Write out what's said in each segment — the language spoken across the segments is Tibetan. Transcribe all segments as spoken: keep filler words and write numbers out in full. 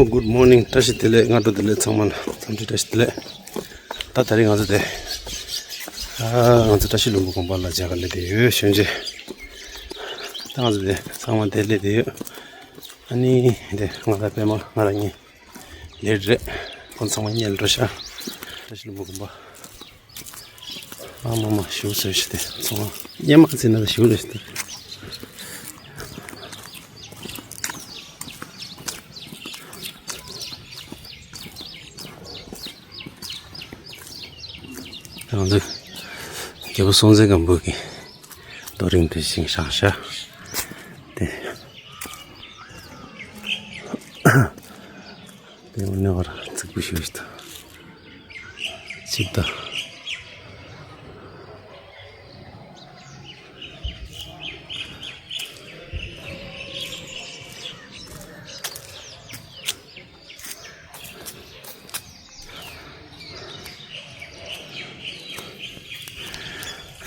Good morning. བཀྲ་ཤིས་བདེ་ལེགས། སྔ་དྲོ་བདེ་ལེགས། ཚང་མ་ལ་འཚམས་འདྲི་བཀྲ་ཤིས་བདེ་ལེགས། ད་དེ་རིང་ང་ཚོ་དེ། ཨ། ང་ཚོ་བཀྲ་ཤིས་ལྷུན་པོ་དགོན་པ་ལ་མཇལ་ཁ་སླེབས་བསྡད་ཡོད། གཞོན་སྐྱེས། ད་ང་ཚོ་དེ་ཚང་མ་དེ་སླེབས་བསྡད་ཡོད། ཨ་ནི་དེ་ང་དང་པད་མ། ང་རང་གཉིས་ལེ་ཊི་རེད། ཁོང་ཚང་མ་སྔོན་ལ་འགྲོ་ཤག་བཀྲ་ཤིས་ལྷུན་པོ་དགོན་པ། ཨ་མ་མ། ཞེ་པོ་བཟོས་ཤག་དེ་ཚང་མ། སྔོན་མ་བརྩིས་ན་ད་ཞེ་པོ་རེད་ཤག་དེ། ང་ཚོ་རྒྱལ་པོ་སྲོང་བཙན་སྒམ་པོ་གི་རྡོ་རིང་དེ་བཞེངས་བཞག་ཤག་དེ། དེ་ནས་བར་རྩིག་པ་ཞིག་ཅིག་ད།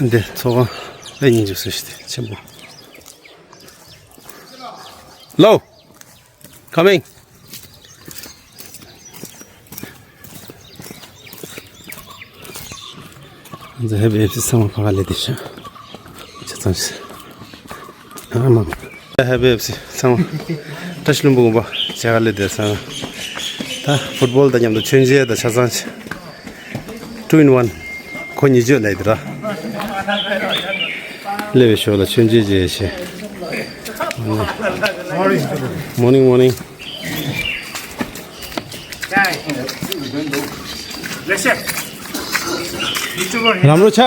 འདི་ཚོགས་ཁང་ཨེ་ཉིན་འཇུག་སྲིད་ཤག་དེ་ཆེན་པོ། Hello. Coming. ང་ཚོ་ཧེ་པི་ཨེཕ་སི་ཚང་མ་ཕ་ག་ལེ་དེ་ཤ། ཆ་ཚང་ཤ། ཨ་མ། ཧེ་པི་ཨེཕ་སི་ཚང་མ། བཀྲ་ཤིས་ལྷུན་པོ་དགོན་པ་ཇ་ག་ལེ་དེ་ཚང་། ད་ཕུཊ་བོལ་དང་མཉམ་དུ་མཆོད་མཇལ་དང་ཆ་ཚང་ཤ། Two in one. ཁོ་གཉིས་བརྗོད་ལས་དེ་ར། སླེབས་པའི་ཞོར་ལ་མཆོད་མཇལ་བྱས་ཤེ། Morning, morning. राम्रो छ?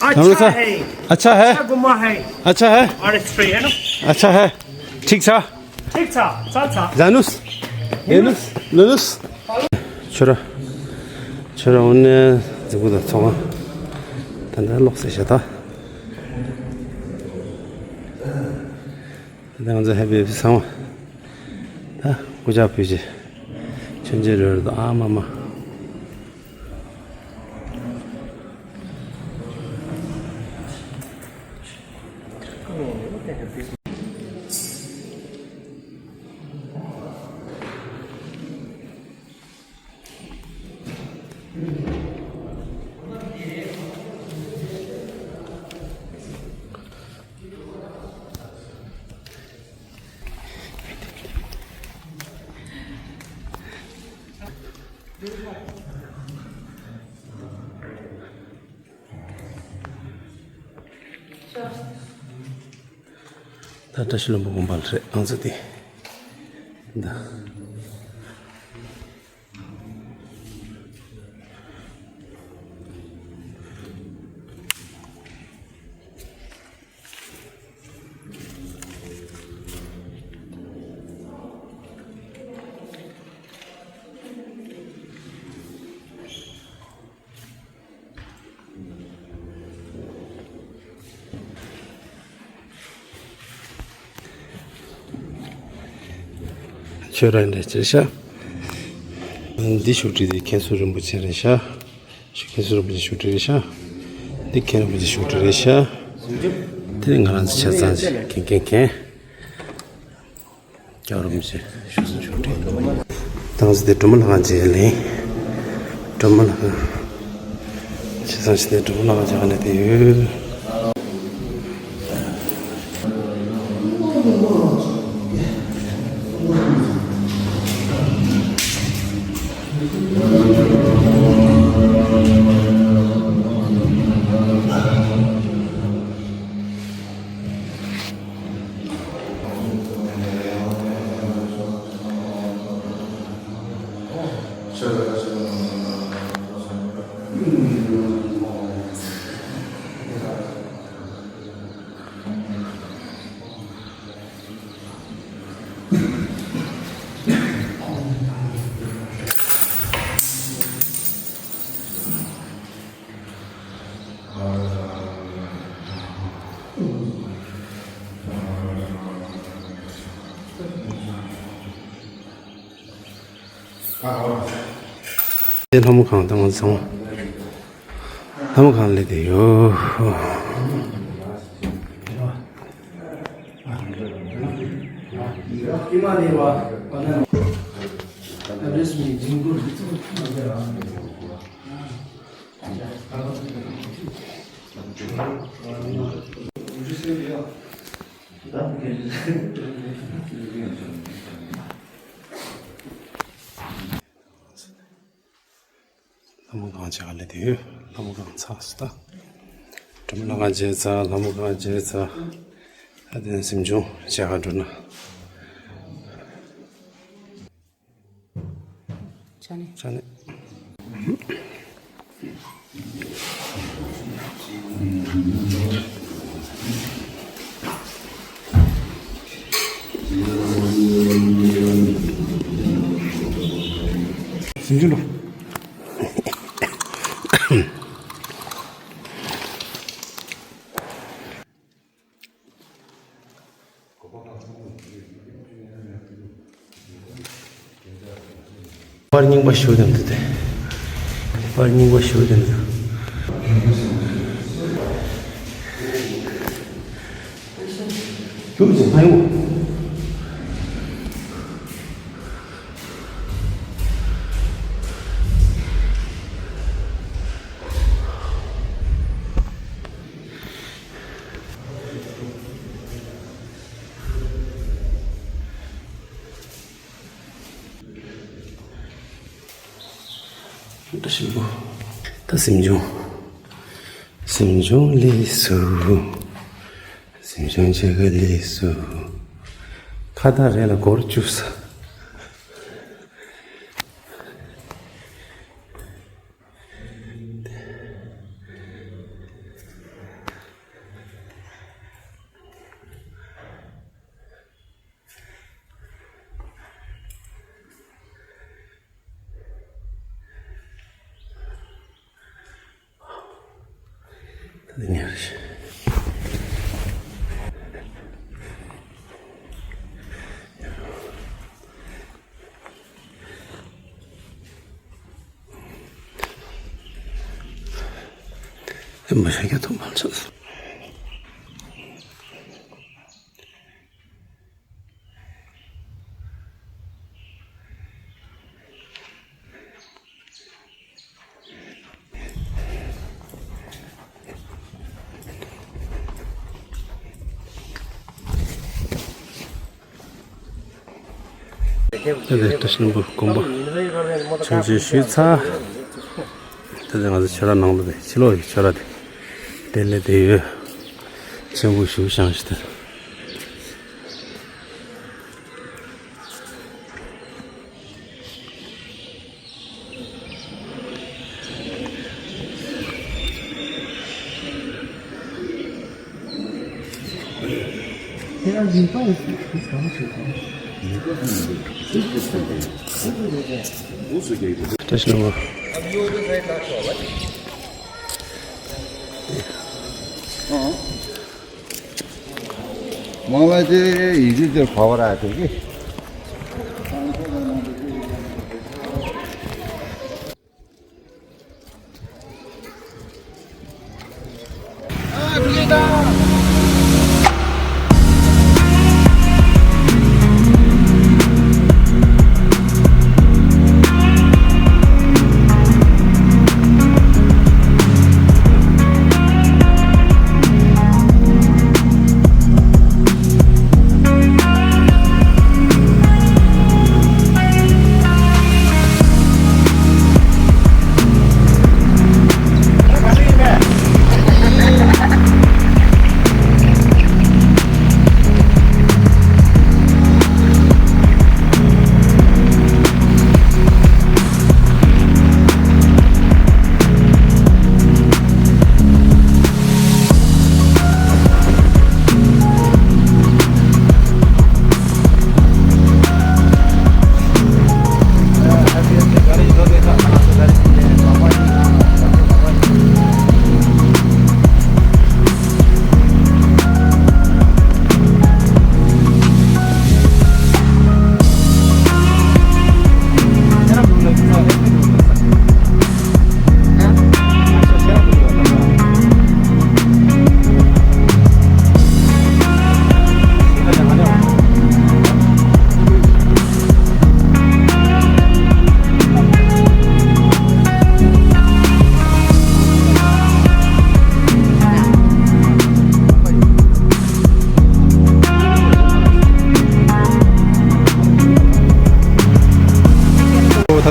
अच्छा है। अच्छा है। अच्छा है। अच्छा है। अच्छा है। ठिक छ। ठिक छ। छ छ। जानुस्। हेर्नुस्। लुनुस्। छोरा। छोरा हुने जुगु द छोरा। तन्दा लोक से शता। ད་ང་ཚོ་ཧེ་པི་ཨེཕ་སི་ཚང་མ། ད་སྐུ་ཕྱག་ཕུལ་རྗེས་མཆོད་མཇལ་རོལ་དུ། ཨ་མ་མ། ད་བཀྲ་ཤིས་ལྷུན་པོ་དགོན་པ་རེད། ཨང་ཚོ་དེ། ད། ཆོས་ར་འདྲ་ཅིག་ཤག་འདི་བཞུགས་ཁྲི་དེ་མཁན་ཟུར་རིན་པོ་ཆེ་རེད་ཤག་མཁན་ཟུར་རིན་པོ་ཆེ་བཞུགས་ཁྲི་རེད་ཤག་འདི་མཁན་རིན་པོ་ཆེ་བཞུགས་ཁྲི་རེད་ཤག་དེ་ནི་ང་རང་ཚོ་ཆ་ཚང་ཅིག་མཁན་མཁན་མཁན། སྐྱབས་རིན་པོ་ཆེ་བཞུགས་སུ་བཞུགས་ཁྲི། ད་ང་ཚོ་དེ་སྒྲོལ་མ་ལྷ་ཁང་ཅིག་ལེན། སྒྲོལ་མ་ལྷ་ཁང་། ཆ་ཚང་ཅིག་དེ་སྒྲོལ་མ་ལྷ་ཁང་ཅིག་ལེན་དེ་ཡོད། དེ་ལྷ་མོ་ཁང་དང་ང་ཚང་། ལྷ་མོ་ཁང་ལས་དེ་ཡོད། ལྷ་མོ་སྒང་ཅིག་ག་ལེ་དེ་ཡོད། ལྷ་མོ་སྒང་ཚང་སུ་ད། གྲམ་ལ་གང་བྱས་ཚ། ལྷ་མོ་སྒང་བྱས་ཚ། ཨ་དེ་གཟིམ་ཆུང་བྱས་ག་འགྲོ་ན། ཅ་ནེ། ཅ་ནེ། གཟིམ་ཆུང་ལོ། པར་རྙིང་པ་ཞུ་དེ་འདུག་སྟེ། པར་རྙིང་པ་ཞུ་དེ་འདུག་ཞུ་ཅིག་ཕ་ཡུ། བཀྲ་ཤིས་པོ། ད་གཟིམ་ཆུང་། གཟིམ་ཆུང་ལེགས་སོ། གཟིམ་ཆུང་ཆེ་ག་ལེགས་སོ། ཁ་བཏགས་རེ་ལ་སྒོར་བཅུ་ས། ད་ཉར་ཞིག་ཨེ་མ་ཤ་རྒྱ་ཐོག་མར་ཆགས། ད་ལྟ་བཀྲ་ཤིས་ལྷུན་པོ་དགོན་པ་མཆོད་མཇལ་ཞུས་ཚར། ད་ལྟ་ང་ཚོ་ཆོས་ར་ནང་ལ་དེ་ཕྱི་ལོགས་ཀྱི་ཆོས་ར་དེ་དེ་ལས་དེ་ཡོད། མཆོད་འབུལ་ཞུ་བཞག་ཞིག་དེ། བཀྲ་ཤིས་ལྷུན་པོ། མ་ལ་ཅེ་ཡི་ཅི་ཅེ་བ་བ་ར་ཏེ་གི།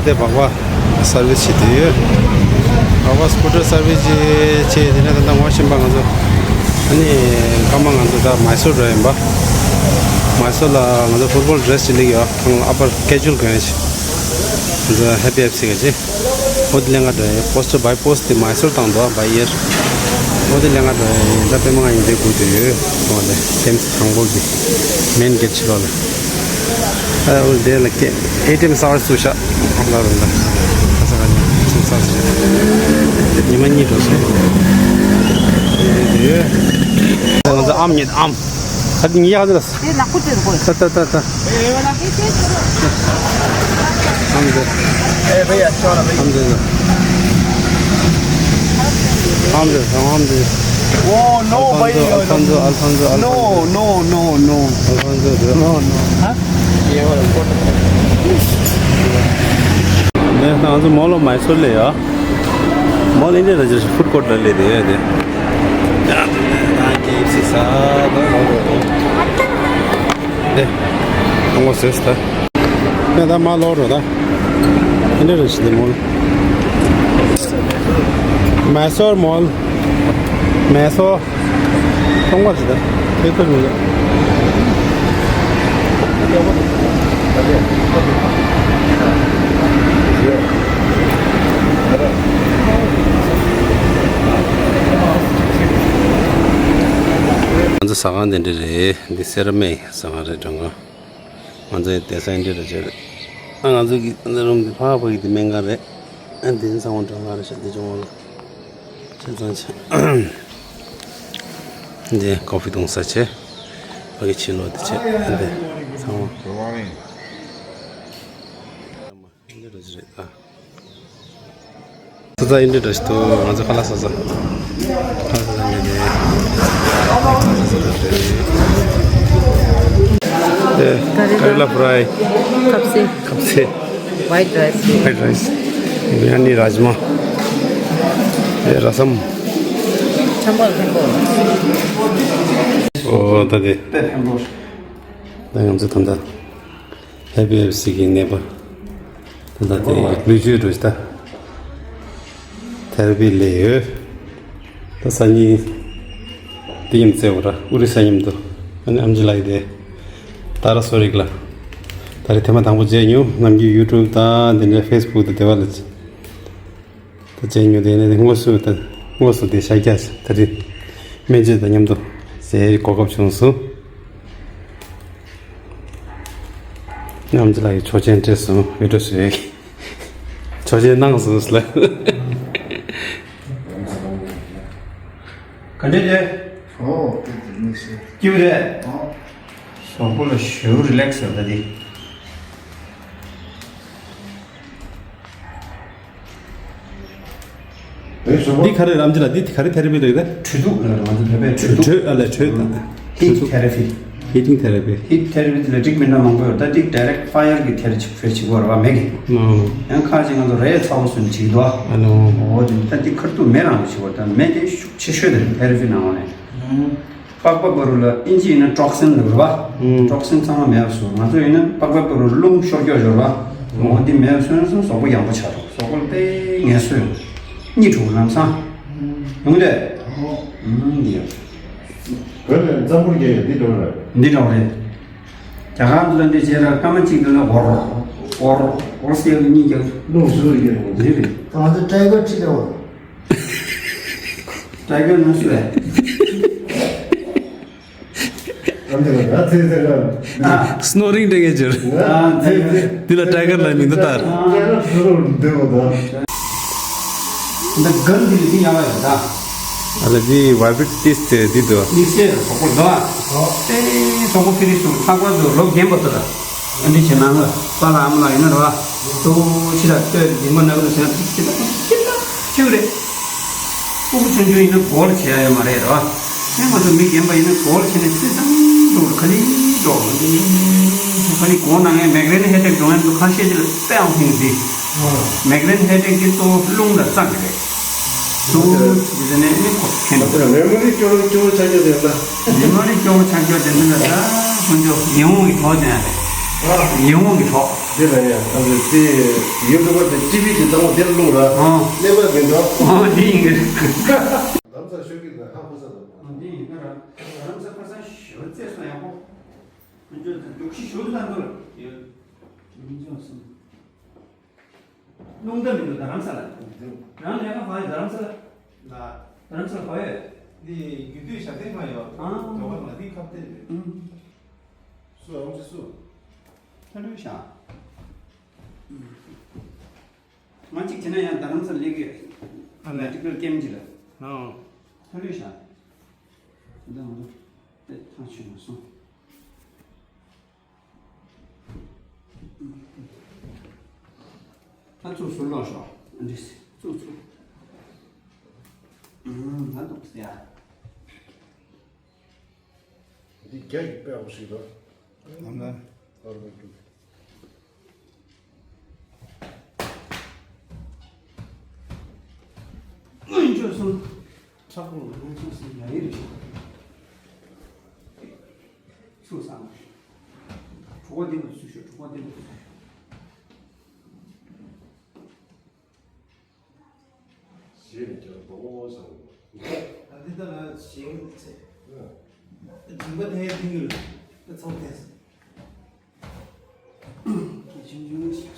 དེ་སྦག་སྦག་སར་བིས་བྱེད་དུ་ཡོད། སྦག་སྦག་སྐུ་ཊར་སར་བིས་བྱེད་བྱེད་དེ་ནས་ད་ལྟ་ངོ་ཤེས་པ་ང་ཚོ་ཨ་ནི་སྐར་མ་ང་ཚོ་ད་མའི་སོར་འགྲོ་ཡིན་པ། མའི་སོར་ལ་ང་ཚོ་ཕུཊ་བོལ་ཌི་རེས་ཅིག་ལེན་གྱི་ཡོད། ཁང་ཨ་པར་ཀེ་ཇུ་ཨལ་གོན་ཡ་ཅིག་ང་ཚོ་ཧེ་པི་ཨེཕ་སི་ག་ཅིག་འོ་དེ་ལེན་ག་འགྲོ་ཡིན། པོ་སི་ཊར་བའི་པོ་སི་ཊར་དེ་མའི་སོར་བཏང་འདུག་བའི་ཨེར། འོ་དེ་ལེན་ག་འགྲོ་ཡིན། ད་པད་མ་ང་ཡིན་དེ་སྒུག་དུ་ཡོད། འོ་དེ་ཐེམ་སི་དང་པོ་གི་མེན་གེ་ཊི་ཕྱི་ལོགས་ལ། ཨ་འོ་དེ་ལ་ཀེ་ཨེ་ཊི་ཨེམ་གསར་བ་བཙུགས་ཤག་ལ་རུ་ལ་ཁ་ས་ག་ཉིན་ཚུགས་ས་སུ་ཉི་མ་གཉིས་འགྲོ་སོང་། དེ་དེ་ཡོད། ང་ཚོ་ཨམ་ཉིད་ཨམ་ཁ་ཏི་ཉི་ཡག་ཟེར། དེ་ནག་པོ་དེ་དགོས། ད་ད་ད་ད། ཨམ་དེ། ཨམ་དེ་ད། ཨམ་དེ་ད་ཨམ་དེ། Oh, no, Alfonso, Alfonso, Alfonso, Alfonso. No, no, no, no. Alfonso དེ། No, no. Huh? ནས་ང་ཚོ་མོལ་ལ་མའི་སོར་ལ་ཡོད། མོལ་ཨིན་ཌི་ཡ་རེ་ཇི་ཕུཌ་ཀོར་ཊི་ལ་སླེབས་དེ་ཡོད་དེ། ཡང་དེ་ནས་ད་ཀེ་ཨེཕ་སི་ཟ་ད་མོལ་ལ་ཡོད་དེ། དེ་ཁོང་ཚོ་ཟས་ད། ཡང་ད་མ་ལོག་རོགས་ད། ཨིན་ཌི་ཡ་རེ་ཇི་དེ་མོལ། མའི་སོར་མོལ། མའི་སོར། སྟོང་པ་ཞིག་དང་ཁྱད་ཚོར་མི་འདུག་ང་ཚོ་ཟ་ཁང་དེ་འདྲ་རེད། འདི་སེ་ར་མིག་ཟ་ཁང་རེད། འགྲོ་ང་ང་ཚོའི་བསྡད་ས་འདི་རེད་ཅེས་རེད། ཨ་ང་ཚོ་གི་འདི་རུམ་འདི་ཕ་ཕ་གི་འདི་སྨན་ཁང་རེད། ཨ་འདི་ཚང་མ་འགྲོ་ང་རེད་ཤག་འདི་ཅུང་བ་ལ། ཆ་ཚང་ཆ། འདི་ཀོ་ཕི་བཏུང་ས་བྱས། ཕ་གི་ཕྱི་ལོགས་འདི་བྱས། འདི་ཚང་མ། འདི་རེད་ཨ། ས་ཚ་ཨིན་འདྲ་འདྲ་ཞིག་འདུག་ང་ཚོ་ཁ་ལག་ས་ཚ། ཁ་ལག་ས་ཚ་འདི་རེད། ཁ་ལག་ས་ཚ་འདི་རེད། ཨེ། ཀ་རི་ལ་ཀ་རི་ལ་ཕ་རའི། ཁབ་སེ། ཁབ་སེ། ཝའིཊ་རའིས། ཝའིཊ་རའིས། བི་རི་ཡ་ནི་རཱཇ་མ། ཨེ་ར་སམ། ཆམ་པ་ལ་ཕན་པོ། ཨོ་ད་དེ། དཔེ་ཕན་པོ། ད་ང་ཚོ་ད་ལྟ་ཧེ་པི་ཨེཕ་སི་གི་ནད་པ། ད་ལྟ་དེ་ལུས་བཅོས་འགྲོ་ཞིག་ད། ཐེ་ར་པི་ལས་ཡོད། ད་སང་ཉིན་དེ་མཉམ་བཙལ་བ་ར་ཨུ་རི་ས་མཉམ་དུ། ཨ་ནི་ཨམ་ཆི་ལགས་དེ་ད་ར་སོ་རིག་ལ། ད་རེས་ཐེངས་མ་དང་པོ་མཇལ་མྱོང་། ནམ་རྒྱུན་ཡུ་ཊུབ་དང་དེ་འདྲ་ཕེ་སི་བུག་དང་དེ་བ་ལ་ད་མཇལ་མྱོང་། དེ་ནས་དངོས་སུ་ད་དངོས་སུ་དེ་ཤར་རྒྱག་ད་རེས་སྨན་བཅོས་དང་མཉམ་དུ་ཟེར་གོ་སྐབས་བྱུང་སོང་། ཨམ་ཆི་ལགས་ཀྱིས་ཆོག་མཆན་སྤྲད་སོང་། ཝི་ཌི་ཡོ་བཟོས། ཆོག་མཆན་གནང་སོང་ཟེར་ལ། ག་འདྲ་རེད། ཨོ། དེ་དེ་མི་ཤེས། སྐྱིད་པོ་རེད། ཨོ། གཟུགས་པོ་ལ་ཞེ་པོ་རི་ལེག་སི་ཡོད་ད་དེ། འདི་ག་རེ་རེད་ཨམ་ཆི་ལགས། འདི་ག་རེ་ཐེ་ར་པི་རེད་རེད། དྲོད་འདུག་ལ་ང་ཚོ་བོད་པས་དྲོད་འདུག་དྲོད་ཨ་ལས་དྲོད་དང་། ཧིཊ་ཐེ་ར་པི། ཧི་ཊིང་ཐེ་ར་པི། ཧིཊ་ཐེ་ར་པི་དེ་ལ་ཊི་རིཊ་མེན་ཊ་མང་པོ་ཡོད། ད་ཏིག་ཌའི་རེག་ཕ་ཡར་གི་ཐེ་ར་པི་བྱེད་དགོས་རེད་བ། མེ་གི། ཨོ། ཡང་ཁ་ཅིག་ང་ཚོ་རས་ཚ་པོ་བཟོས་ནས་བྱེད་ཀྱི་འདུག་ཨ་ནོ། འོ་དེ་ད་ཏིག་ཁ་ཐུག་མེ་རང་ལ་བྱེད་དགོས་རེད། ད་མེ་དེ་ཤུགས་ཆེ་ཤོས་དེ་རེད་ཐེ་ར་པི་ནང་ལོགས་ནས། ཨུམ། པགས་པ་བར་དུ་ལ་ཨིན་ཇི་ཡིན་ན་ཊོག་སིན་ལབ་རེད་བ། ཨུམ། ཊོག་སིན་ཚང་མ་མེད་པ་བཟོ། ང་ཚོ་ཡིན་ན་པགས་པ་བར་དུ་རླུང་ཤོར་སྐྱོ་ཤོར་བ། ཨུམ། འོ་འདི་མེད་པ་བཟོས་ན་གཟུགས་པོ་ཡག་པོ་ཆགས་འགྲོ། གཟུགས་པོ་ལ་དཔེ་ངལ་གསོ་ཡོང་། གཉིད་འགྲོ་ལམ་སང་། ཨུམ། ཡོང་དེ། ཨོ། ཨུམ་འདི་ཡོད། བོད་ལ་རྩམ་པོར་རྒྱག་ཡོད་འདི་འགྲོ་རེད། འདི་འགྲོ་རེད། རྒྱ་གར་འདི་ལ་འདི་བྱས་ན་སྐར་མ་གཅིག་འདི་ལ་འོར་འོར་འོར་སེ་གཉིད་རྒྱག་རླུང་ཟུར་རྒྱག་འདི་རེད། ང་ཚོ་ཊའི་གར་ཁྲིད་ལ་འོར། ཊའི་གར་ནི་སུ་རེད། ཨ་འདི་ལ་ང་ཚེ་ཚེ་ལ། ཨ། སི་ནོ་རིང་སྤྲད་མཁན་ཅིག་ཡོད་རེད། ཨ་འདི་ལ་ཊའི་གར་ལབ་མིང་འདི་ལྟར། ཊའི་གར་ཟུར་འདི་འོ་ད། འདི་གན་འདི་ལ་འདི་ཡག་ཡོད་ད། ཨ་ལ་འདི་ཝའི་བྷི་རེ་ཊི་ཊེ་སི་ཊི་འདི་འདུག་ནི་སེ་སོག་པོ་འདུག་ཨ། ཨེ་སོག་པོ་ཕི་རི་སུ་ལྷག་པར་དུ་ལོ་རྒན་པ་ཚོ་ལ། ཨ་འདི་བྱེད་ན་ལ་པཱ་ལགས་ཨ་མ་ལགས་ཡིན་ན་རེད་བ། ཏོ་ཕྱི་ལ་ལྟོས་ལྡིང་མ་ན་གི་ལ་ཟེར་ན་ཏིག་ཏིག་ཏིག་ཏིག་ཅིག་རེད། སྤུ་གུ་ཆུང་ཆུང་ཡིན་ན་གོལ་བྱེད་ཡ་ཡོད་མ་རེད་རེད་བ། ཨེ་ང་ཚོ་མི་རྒན་པ་ཡིན་ན་གོལ་བྱས་ནས་ཚེ་ཚང་འགྲོ་ག་ལེ་འགྲོ་ག་ལེ་གོལ་ན་ངས་མེག་རེན་ཧེ་ཌེག་འགྲོ་ཡ་འདུག་ཁ་ཤས་ཅིག་ལ་དཔེ་ཨང་ཐིང་འདི། མེག་རེན་ཧེ་ཌེག་འདི་གཙོ་བོ་རླུང་ལ་བཙག་གི་རེད། ཏུ་ཇི་ཟེར་ནས་ནི་ཁོ་ཁེན་ཏུ། མེ་མོ་རི་སྐྱོ་རུ་སྐྱོ་རུ་ཆགས་རྒྱུ་དེ་ལ། མེ་མོ་རི་སྐྱོ་རུ་ཆགས་རྒྱུ་དེ་འདི་ལ་ད་ཁོ་ཚོ་ཡིད་འོང་གི་གྲོགས་དེ་ཡིན་རེད། ཡིད་འོང་གི་གྲོགས། དེ་ལ་ཡང་ཨ་ནི་དེ་ཡུ་ཊུབ་པར་དེ་ཊི་ཝི་དེ་དང་པོ་དེར་བླུགས་ར། ཨ། གནས་པ་མི་འདུག་ཨ། འདི་ཡིན་གི། རྡ་རམ་ས་ལ་ཤོད་ཀྱི་ལ་ཧ་ཧུ་ས་དང་། ཨ། འདི་ཡིན་ན་ར། རྡ་རམ་ས་ཁ་སང་ཞོ་རྩེ་སོང་ཡག་པོ། ཁོང་ཚོས་རྒྱུགས་གཞི་ཞོ་ལ་འདུག་ལ། ཡོད། ཁོང་ཚོས་སོང་། རླུང་རྟ་མི་འདུག་རྡ་རམ་ས་ལ། རང་ལས་ཀ་གང་ཡོད་རྡ་རམ་ས་ལ། ལ། རྡ་རམ་ས་ལ་གང་ཡོད། འདི་རྒྱུ་དུས་ཞག་ཐེངས་མ་ཡོད། ཨ། དོ་བ་ང་འདི་ཁ་གཏད་རེད། ཨུམ། སུ་ཨང་ཅི་སུ། ཐ་ལུའི་ཤ། ང་གཅིག་བྱས་ན་ཡང་རྡ་རམ་ས་ལ་སླེབས་ཀྱི་ཡོད། ཨ་ལས། མེ་ཌི་ཀལ་ཀེམ་གཅིག་ལ། ཨོ། ཐ་ལུའི་ཤ། འདི་ང་ཚོ་དཔེ་ཐག་ཆོད་མ་སོང་། ད་ཚུར་ཟུར་ལོག་ཤོག་འདི་ཚུར་ཚུར། ཨུམ། ད་འདུག་ཟེར་ཡ། འདི་རྒྱ་ཡིག་དཔེ་ཡག་པོ་ཞིག་འདུག་ཨམ་ལ། ཨར་བ་ཀྲུ། སྔོན་ཆད་སོང་། ཁྲག་པོ་སྔོན་ཆད་སོང་ཡ་ཡི་རེད། ཚུགས་སམ། གྲོད་ཁོག་བདེ་པོ་ཚུགས་ཤོག་གྲོད་ཁོག་བདེ་པོ་ཚུགས་ཤོག་ཞེས་ནས་ཀྱང་མདོག་ངོ་མ་བཟང་བོ། ད་འདི་ལྟ་ལ་ཞེང་ཚེ། སྦྱིན་པ་དེ་ཡང་ཐུན་གྱི་ལ་ཚོགས་ཐེངས། ཆུང་ཆུང་ཞིག་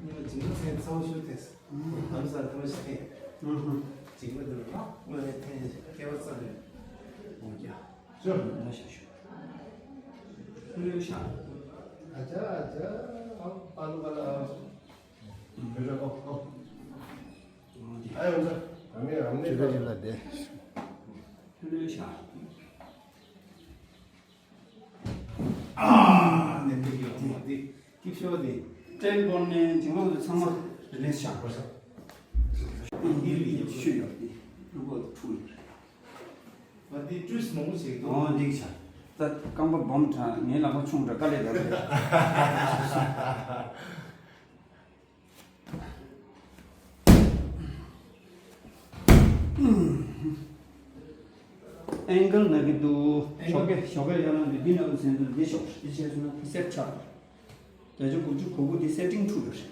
ཉི་མ་སྦྱིན་པ་ཚེ་ཚོགས་ཞུ་ཐེངས། ཨུམ། དམ་སར་ཐོན་ཞིག་ཐེངས། ཨུམ། སྦྱིན་པ་འདི་ལ་དངོས་གནས་ཐེངས་སྐལ་བ་བསགས་ནས། འོ་ཀྱ། ཅོ། ང་ཞག་ཞུ། ལུས་ཤ། ཨ་ཅག་ཨ་ཅག་ཨ་པ་ལུ་པ་ལ་ཨ། ཨ་ཡོང་ཟེར། ཨ་མའི་ཨ་མའི་ཁ་ལ་བསྡད། ཨ། ནས་འདི་ཡོད་དེ་འདི་ཀིག་ཤོ་དེ་ཏྲེན་པོ་ནས་འཇིང་ལོག་དེ་ཚང་མ་རི་ལེས་བཞག་པ་ས། འདི་ལ་ཡིན་ཤོད་ཡོད་དེ་ལུ་གོ་ཐུག་ཡོད་རེད། ང་འདི་ཀྲུས་མང་པོ་ཞིག་འདུག་ཨོ་འདི་ཆ། ད་རྐང་པ་སྦོམ་དྲགས་ངའི་ལག་པ་ཆུང་དྲགས་དཀའ་ལས་རེད། ཨེང་གལ་ན་གི་འདུག་ཞོགས་ཀས་ཞོགས་ཀས་ཡར་ལངས་དུས་འདི་ན་གི་ཟིན་དུས་འདི་ཤོག་འདི་བྱས་སོང་ན་སེར་ཆགས། བརྒྱ་ཆ་དགུ་བཅུ་གོ་དགུ་འདི་སེ་ཊིང་འཁྲུག་ཡོད་རེད།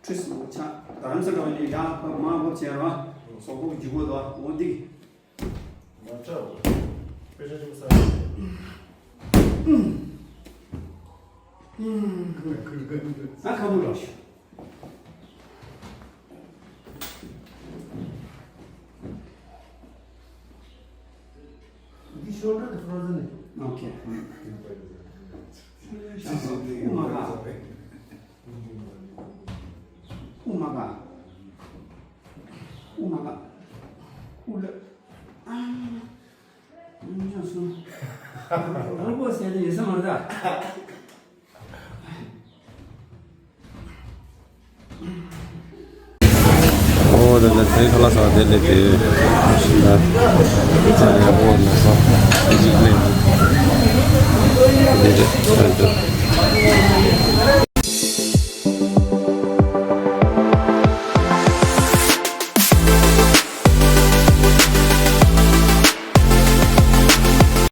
ཁྲུས་སུ་ཆ། རྡ་རམ་ས་ལ་ནས་ཡར་ཕར་མར་བབས་བྱས་ར། གཟུགས་པོ་འཇུ་དགོས་དོ་འོ་འདི། མ་ཆགས་པ། དཔེ་ཆ་ཆེན་པོ་ས་རེད། ཨ་ཁ་བུ་ལོ་ཤ། འདི་ཤོར་འདྲ་དེ་ཕོ་རོ་ཟན་ནི། ཨོ་ཁེ། ཨུ་མ་ག། ཨུ་མ་ག། ཨུ་མ་ག། ཨུ་ལ། ཨ། ཨུ་ཅང་སུ། རོ་པོ་ཟེར་ཏེ་ཡོད་ས་མ་རེད་ད། ཨོ་ད་ད་དེ་ཁ་ལག་ཟ་དེ་ལས་དེ། ཨོ་ན་